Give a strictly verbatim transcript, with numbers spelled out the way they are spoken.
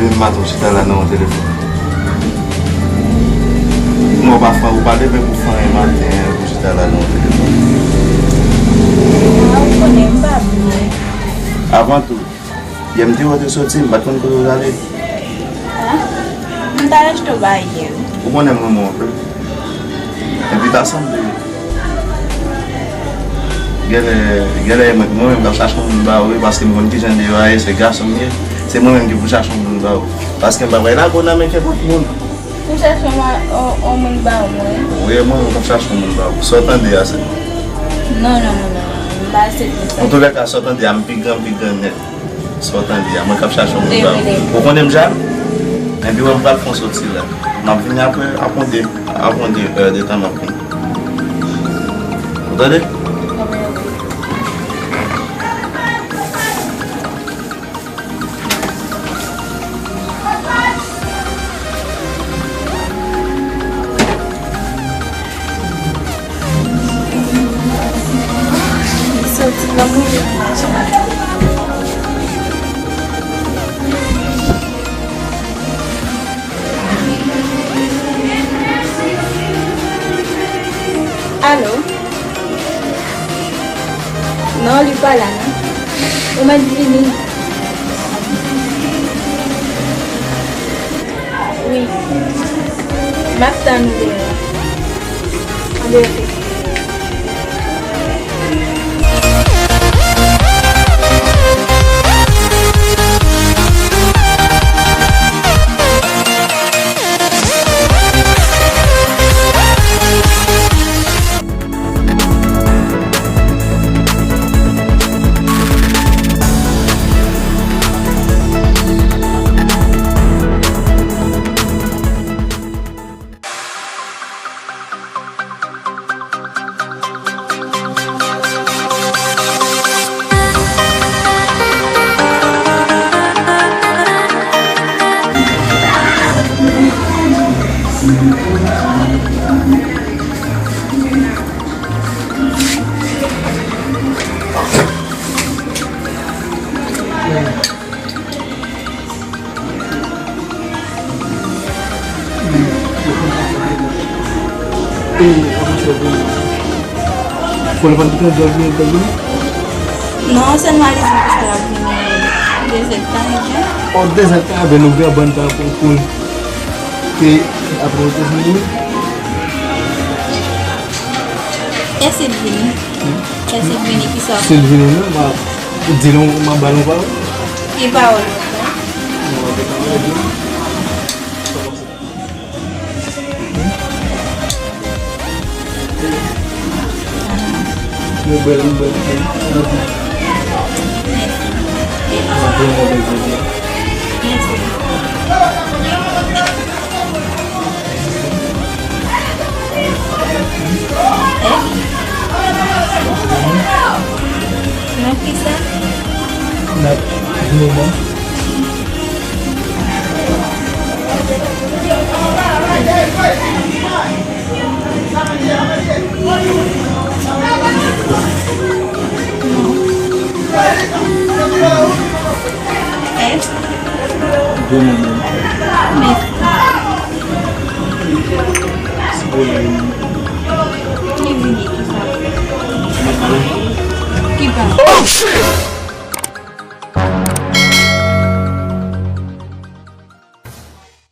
Demen maten, w chita la nan yon telefòn. Non, w pa fè, ou pa leve pou fè anyen maten, pou chita la nan yon telefòn. Ah, ou konnen, m pa bliye. Avan tou, yè m te wè w te soti, m pa t konn kote w t ale. Ah, m t al achte yon bagay yè. Ou konnen m renmen w anpil. Epi ta sanble. Genlè, genlè e mwen, mwen menm k ap chache yon moun ba ou wi, paske m konn kijan deyò a ye, se gason m ye. Se mwen menm ki pou chache yon moun ba ou. Paske m pa pral lage w nan men kenpòt moun. Pou chache yon, yon, yon moun ba ou mwen? Wi, e mwen menm k ap chache yon moun ba ou. Sa w tande a, se? Non, non, non, non, non. M pa aksepte sa. Antoulèka, sa w tande a, m pi gran, m pi gran nèt. Sa w tande a, mwen k ap chache yon moun ba ou. Ou konnen m jalou? Epi wè m pral fè yon soti la. M ap vini apre, apre yon de, apre yon de è de tan m ap vini. Ou tande? Li soti nan mouye mennaj la. Alo? Non, li pa la, non. Ou mèt vini. Wi. M ap tann ou deyò. Andeyò fè. Non, se nou aliz nou pou l ap vini dezèdtan, ebyen. O, dezèdtan, ebyen, nou vin ban tan pou, pou l te apre ou te vini. Èske l vini? Èske l vini, kisa? Si l vini, non, m a di l, m a ba l yon pawòl. Ki pawòl ou fè? Non, m a di l. Nou bèl, nou bèl. Mèsi. Mèsi. Nan kisa? Nan vini nan. Bon, bon, bon. Mèsi. Ki vini, ki pa? Ki pa? Oh, shit!